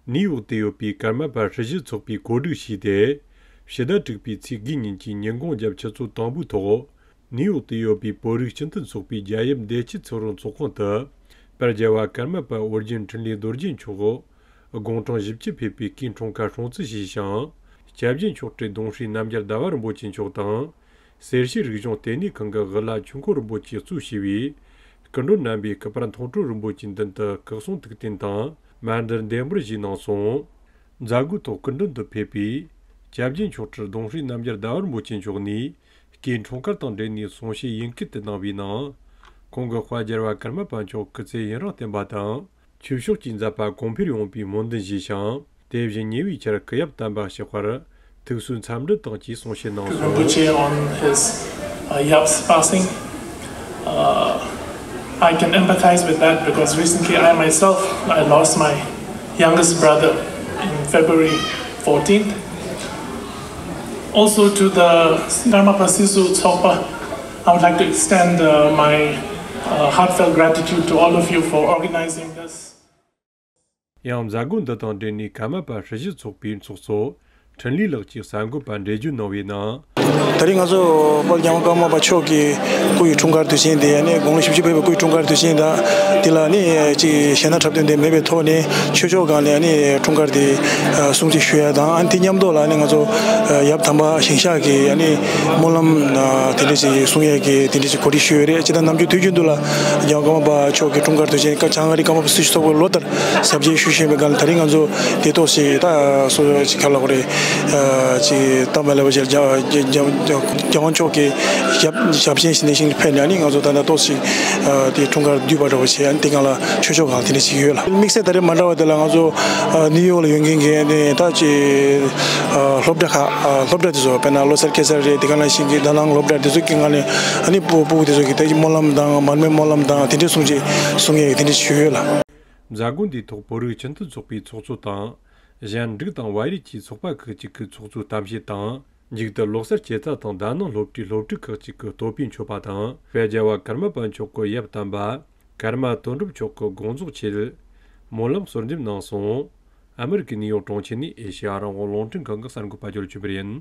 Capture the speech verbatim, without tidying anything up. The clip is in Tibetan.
ནིའུ་ཡོག་ཏུ་ཡོད་པའི་ཀརྨ་པ་ཧྲི་ཞི་ཚོགས་པས་གོ་སྒྲིག་བྱས་ཏེ། ཕྱི་ཟླ་དྲུག་པའི་ཚེས་དགུའི་ཉིན་གྱི་ཉིན་གུང་རྒྱབ་ཆུ་ཚོད་དང་པོའི་ཐོག་ནིའུ་ཡོག་ཏུ་ཡོད་པའི་བོད་རིགས་སྤྱི་མཐུན་ཚོགས་པའི་རྒྱལ་ཡུམ་བདེ་སྐྱིད་ཚེ་རིང་ཚོགས་ཁང་དུ། དཔལ་རྒྱལ་བ་ཀརྨ་པ་ཨོ་རྒྱན་འཕྲིན་ལས་རྡོ་རྗེ་མཆོག་དགུང་གྲངས་བཞི་བཅུ་ཕེབས་པའི་སྐུའི་འཁྲུངས་སྐར་སྲུང་བརྩི་ཞུས་ཤིང་། སྐྱབས་རྗེ་མཆོག་སྤྲུལ་གདུང་སྲས་རྣམ་རྒྱལ་ཟླ་བ་རིན་པོ་ཆེ་མཆོག་དང་། སེར་བྱེས་རིག་གཞུང་ལྟེ་གནས་ཁང་གི་དབུ་བླ་ཆོས་འཁོར་རིན་པོ་ཆེས་གཙོས་བྱས་པའི་སྐུ་མགྲོན་རྣམ་པས་སྐུ་པར་མཐོང་གྲོལ་རིན་པོ་ཆེའི་མདུན་དུ་སྐུ་གསུང་ཐུགས་རྟེན་དང་མཎྜལ་འདེགས་འབུལ་ཞུས་གནང་སོང་། མཛད་སྒོའི་ཐོག་སྐུ་མགྲོན་དུ་ཕེབས་པའི་སྐྱབས་རྗེ་མཆོག་སྤྲུལ་གདུང་སྲས་རྣམ་རྒྱལ་ཟླ་བ་རིན་པོ་ཆེ་མཆོག་ནས་སྐུའི་འཁྲུངས་སྐར་དང་འབྲེལ་ནས་གསུང་བཤད་ཡིན་སྐད་དུ་གནང་བའི་ནང་། ཁོང་གིས་དཔལ་རྒྱལ་བ་ཀརྨ་པ་མཆོག་སྐུ་ཚེ་ཡུན་རིང་བརྟན་པ་དང་། ཆོས་ཕྱོགས་ཀྱི་མཛད་པ་གོང་འཕེལ་ཡོང་བའི་སྨོན་འདུན་ཞུས་ཤིང་། དེ་བཞིན་ཉེ་བའི་ཆར་སྐུ་ཡབ་དམ་པ་གཤེགས་པར་ཐུགས་གསོའི་འཚམས་འདྲི་དང་བཅས་གསུང་བཤད་གནང་སོང་། Rinpoche on his uh, yap's passing. Uh, I can empathize with that because recently I myself I lost my youngest brother in February fourteenth. Also to the Karmapa Sisu Tsokpa, I would like to extend uh, my uh, heartfelt gratitude to all of you for organizing this. ཡང་མཛད་སྒོ་འདི་དང་འབྲེལ་ནས་ཀརྨ་པ་ཧྲི་ཞི་ཚོགས་པའི་ཚོགས་གཙོ་འཕྲིན་ལས་ལགས་ཀྱིས་གསར་འགོད་པར་འགྲེལ་བརྗོད་གནང་བའི་ནང་། ད་རེས་ང་ཚོ་དཔལ་རྒྱལ་བ་ཀརྨ་པ་མཆོག་གི་སྐུ་ཡི་འཁྲུངས་སྐར་དུས་ཆེན་དེ་ནི་དགུང་ལོ་བཞི་བཅུ་ཕེབས་པའི་སྐུ་ཡི་འཁྲུངས་སྐར་དུས་ཆེན་དང་དེ་ལ་ནི་ཅིག་གཞས་སྣ་འཁྲབ་སྟོན་དེ་མེད་པའི་ཐོག་ནས་ཆོས་ཕྱོགས་སྒང་ལ་ནི་འཁྲུངས་སྐར་དེ་སྲུང་བརྩི་ཞུ་ཡ་དང་། ཨ་ནི་དེ་མཉམ་དུ་ལ་ནི་ང་ཚོ་ཡབ་དམ་པ་ཞིང་གཤེགས་ཀྱི་ནི་སྨོན་ལམ་དེ་འདྲ་ཞིག་གསུང་ཡས་ཀྱི་དེ་འདྲ་ཞིག་གོ་སྒྲིག་ཞུས་ཡོད་རེད། ཅི་ལྟར་ནམ་རྒྱུན་དུས་རྒྱུན་དུ་ལ་རྒྱལ་བ་ཀརྨ་པ་མཆོག་གི་འཁྲུངས་སྐར་དུས་ཆེན་བྱང་ཨ་རི་ཀརྨ་པ་སུ་ཞིག་ཚོགས་པ་ལོ་ལྟར་ཟབ་རྒྱས་ཞུ་བཞིན་པའི་སྒང་ལ་ད་རིང་ང་ཚོ་དེ་ཏོག་ཙམ་ད་སོ་ཅིག་ག་ལ་གོ་རེད། ཅིག་སྟབས་མ་ལེགས་པ་ཞིག་རྒྱ་རྒྱ་རྒྱ་རྒྱ་དབང་མཆོག་གི་ཞབས་ཞབས་ཆེན་ཞིག་ནས་ཞིག་ཕེབས་ནས་ནི་ང་ཚོ་ད་ལྟ་ཏོག་ཙམ་དེ་འཁྲུངས་སྐར་བསྡུས་པ་འདྲ་བོ་བྱས། ཨ་ནི་དེ་སྒང་ལ་ཆོས་ཕྱོགས་སྒང་དེ་འདྲ་ཞིག་ཡོད་ལ། དམིགས་བསལ་ད་རེས་མ་འདྲ་བ་དེ་ལ་ང་ཚོ་ནིའུ་ཡོག་ལ་ཡོད་མཁན་གྱི་ནི་ད་ཅིག་སློབ་གྲྭ་ཁག་སློབ་གྲྭ་དེ་ཚོ་དཔེར་ན་ལོ་སར་ཁེ་སར་རེད། དེ་ག་ནང་བཞིན་གྱི་ཟླ་སྣང་སློབ་གྲྭ་དེ་ཚོ་གི་ངང་ནས་ཨ་ནི་སྤུ་སྤུ་གུ་དེ་ཚོ་གི་ད་ཅིག་སྨོན་ལམ་དང་མར་མེའི་སྨོན་ལམ་དང་དེ་འདྲའི་གསུང་ཆོས་གསུང་ཡས་དེ་འདྲ་ཞུས་ཡོད་ལ། མཛད་སྒོ་འདིའི་ཐོག་བོད་རིགས་སྤྱི་མཐུན་ཚོགས་པའི་ཚོགས་གཙོ་དང་། གཞན་འབྲུག་དང་བལ་ཡུལ་གྱི་ཚོགས་པ་ཁག་ཅིག་གི་ཚོགས་གཙོའི་གཏམ་བཤད་དང་། མཇུག་ཏུ་ལོ་གསར་སྐྱེད་ཚལ་དང་དག་སྣང་སློབ་གྲྭའི་སློབ་ཕྲུག་ཁག་ཅིག་གིས་བསྟོད་པའི་མཆོད་པ་དང་། དཔལ་རྒྱལ་བ་ཀརྨ་པ་མཆོག་གི་ཡབ་དམ་པ་ཀརྨ་དོན་གྲུབ་མཆོག་གི་དགོངས་རྫོགས་ཆེད་སྨོན་ལམ་གསོལ་འདེབས་གནང་སོང་། ཨ་མི་རི་ཀའི་ནིའུ་ཡོག་གྲོང་ཁྱེར་ནས་ཨེ་ཤེ་ཡ་རང་དབང་རླུང་འཕྲིན་ཁང་གི་གསར་འགོད་པ་ཇོ་ལ་ཆོས་འཕེལ་ཡིན།